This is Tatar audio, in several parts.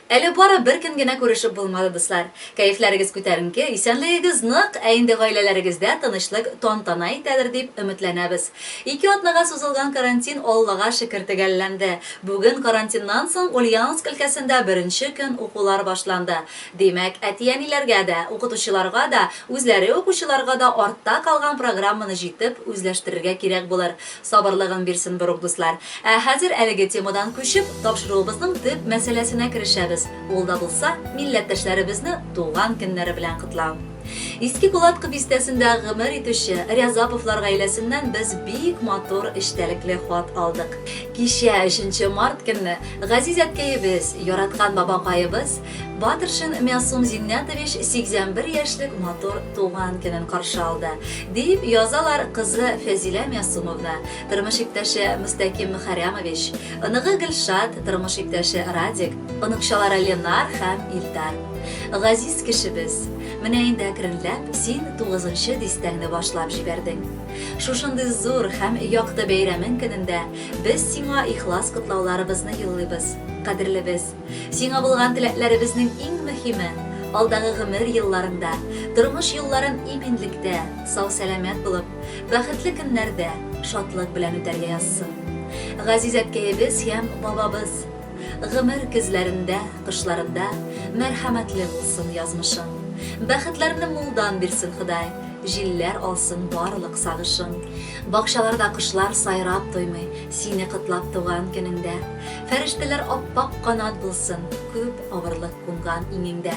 Әле бары бер көн генә күрешеп булмады, дуслар. Кәефләрегез күтәренке, исәнлегегез нык, ә инде гаиләләрегездә тынычлык тантана итәдер дип өметләнәбез. Ике атнага сузылган карантин Аллага шөкер төгәлләнде. Бүген карантиннан соң Ульяновск өлкәсендә беренче көн укулар башланды. Димәк, әти-әниләргә дә, укытучыларга да, үзләре укучыларга да артта калган программаны җитеп үзләштерергә кирәк булыр. Сабырлыгын бирсен берүк, дуслар. Ә хәзер әлеге темадан күчеп, тапшыруыбызның төп мәсьәләсенә керешәбез. Ул да булса, милләттәшләребезне туган көннәре белән котлау. Иске Кулаткы бистәсендә гомер итүче Рязаповлар гаиләсеннән без бик матур эчтәлекле хат алдык. Кичә, өченче март көнне, газиз әткәебез, яраткан бабакаебыз Батыршин Мәсум Зиннәтович 81 яшьлек матур туган көнен каршы алды, дип язалар кызы Фәзилә Мәсумовна, тормыш иптәше Мөстәким Мөхәррәмович, оныгы Гөлшат, тормыш иптәше Радик, оныкчалары Ленар һәм Илдар. Газиз кешебез, менә инде әкренләп син тугызынчы дистәңне башлап җибәрдең. Шушындый зур һәм якты бәйрәмең көнендә без сиңа ихлас котлауларыбызны юллыйбыз, кадерлебез. Сиңа булган теләкләребезнең иң мөһиме, алдагы гомер елларыңда, тормыш юлларын иминлектә, сау-сәламәт булып, бәхетле көннәрдә, шатлык белән үтәргә язсын. Газиз әткәебез һәм бабабыз! Гомер көзләрендә, кышларында мәрхәмәтле булсын язмышың. Бәхетләрне мулдан бирсен Ходай, җилләр алсын барлык сагышың. Бакчаларда кошлар сайрап туймый, сине котлап туган көнеңдә. Фәрештәләр аппак канат булсын, күп авырлык кунган иңеңдә.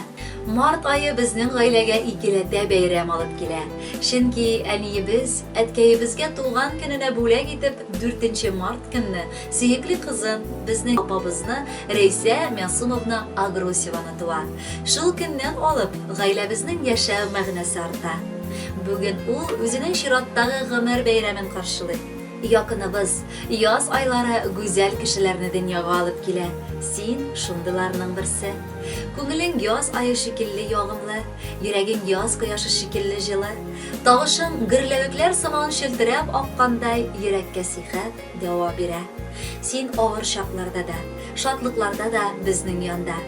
Март ае безнең гаиләгә икеләтә бәйрәм алып килә. Чөнки әниебез, әткәебезгә туган көненә бүләк итеп, дүртенче март көнне сөекле кызын, безнең апабызны Рәйсә Мәсумовна Агросеваны туа. Шул көннән алып, гаиләбезнең яшәү мәгънәсе арта. Бүген ул үзенең чираттагы гомер бәйрәмен каршылый. Якыныбыз, яз айлары гүзәл кешеләрне дөньяга алып килә. Син, шундыйларның берсе. Күңелең яз ае шикелле ягымлы, йөрәгең яз кояшы шикелле җылы. Тавышың гөрләвекләр сыман челтерәп аккандай йөрәккә сихәт, дәва бирә. Син авыр чакларда да, шатлыкларда да безнең янда.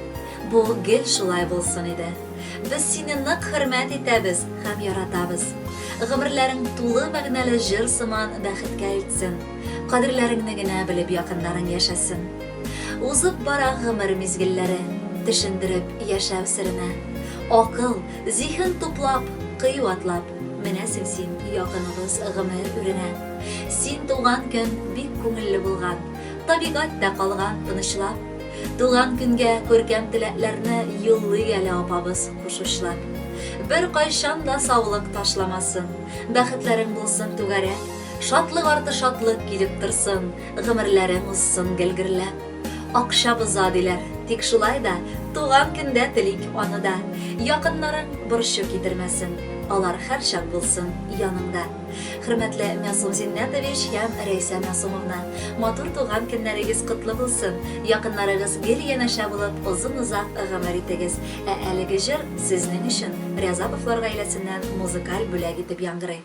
Бу гел шулай булсын иде. Без сине нык хөрмәт итәбез һәм яратабыз. Гомерләрең тулы мәгънәле җыр сыман бәхеткә илтсен. Кадерләреңне генә белеп якыннарың яшәсен. Узып бара гомер мизгелләре, төшендереп яшәү серенә. Акыл, зиһен туплап, кыю атлап, менәсең син якыныбыз гомер үренә. Син туган көн бик күңелле булган, табигать тә калган тынычлап. Туган көнгә күркәм теләкләрне юллый әле апабыз кушучлап. Беркайчан да саулык ташламасын, бәхетләрең булсын түгәрәк, шатлык арты шатлык килеп торсын, гомерләрең узсын гел гөрләп. Акча боза, диләр, тик шулай да туган көндә телик аны да. Якыннарың борчу китермәсен, алар һәрчак булсын яныңда. Хөрмәтле Мәсум Зиннәтович һәм Рәйсә Мәсумовна, матур туган көннәрегез котлы булсын, якыннарыгыз гел янәшә булып, озын-озак гомер итегез. Ә әлеге җыр сезнең өчен Рязаповлар гаиләсеннән музыкаль бүләк итеп яңгырый.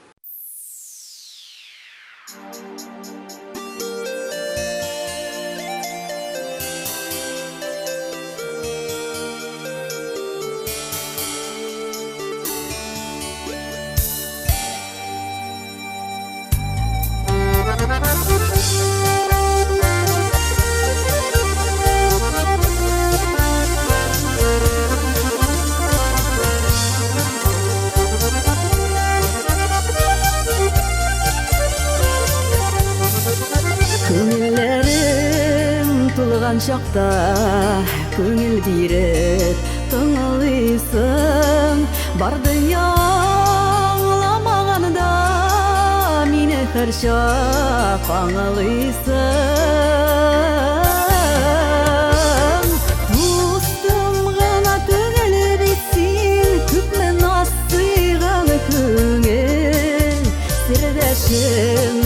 Күңелләрем тулган чакта күңел биреп тыңлыйсың. Бар дөнья аңламаганда мине һәрчак аңлыйсың. Дустым гына түгел бит син, күпме наз сыйган күңел сердәшем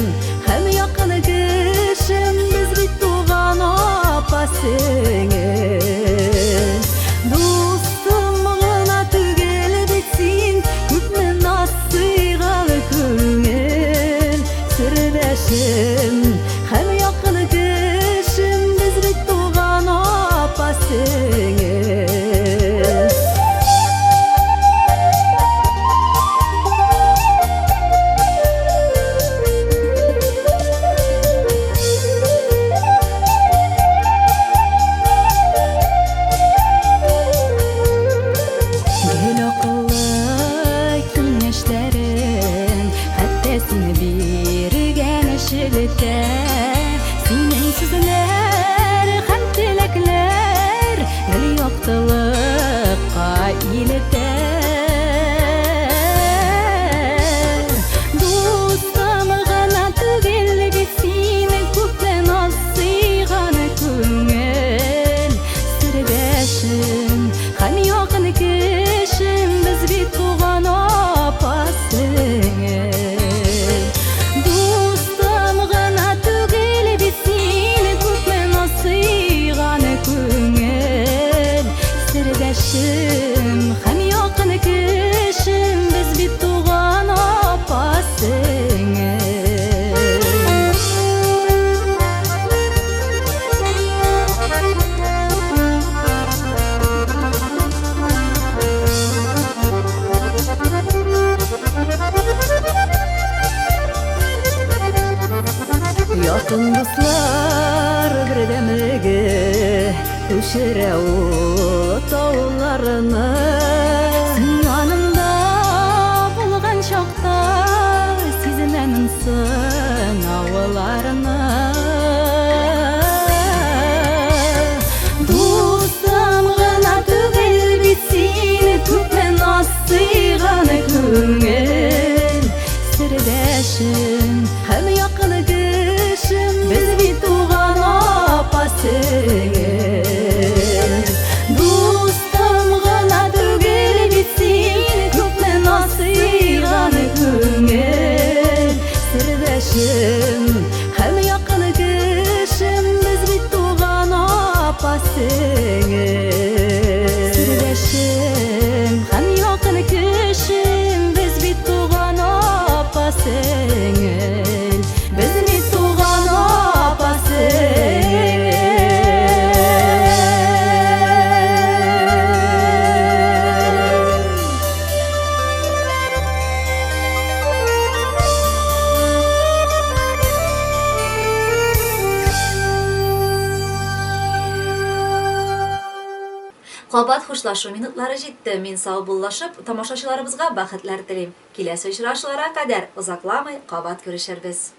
һәм якын кешем, без бит туган апа сеңел. Дустым гына түгел бит син, күпме наз сыйган күңел сердәшем һәм якын кешем, без бит туган апа сеңел. Чәчелтә. Синең сүзләр һәм теләкләр гел яктылыкка илтә. Дустым гына түгел бит син, күпме наз сыйган күңел сердәшем һәм якын кешем, без бит туган апа-сеңел. Дустым гына түгел бит син, күпме наз сыйган күңел сердәшем һәм якын кешем, без бит туган апа-сеңел. Якын дуслар бердәмлеге күчерә ул тауларны. Син янымда булган чакта сизенәмен сынауларны. Дустым гына түгел бит син, күпме наз сыйган күңел сердәшем һәм якын кешем, без бит туган апа-сеңел. Дустым гына түгел бит син, күпме наз сыйган күңел сердәшем һәм якын кешем, без бит туган апа-сеңел. Сердәшем һәм якын кешем, без бит туган апа-сеңел. Без бит туган апа-сеңел. Кабат хушлашу минутлары җитте. Мин саубуллашып, тамашачыларыбызга бәхетләр телим. Киләсе очрашуларга кадәр озакламый кабат күрешербез.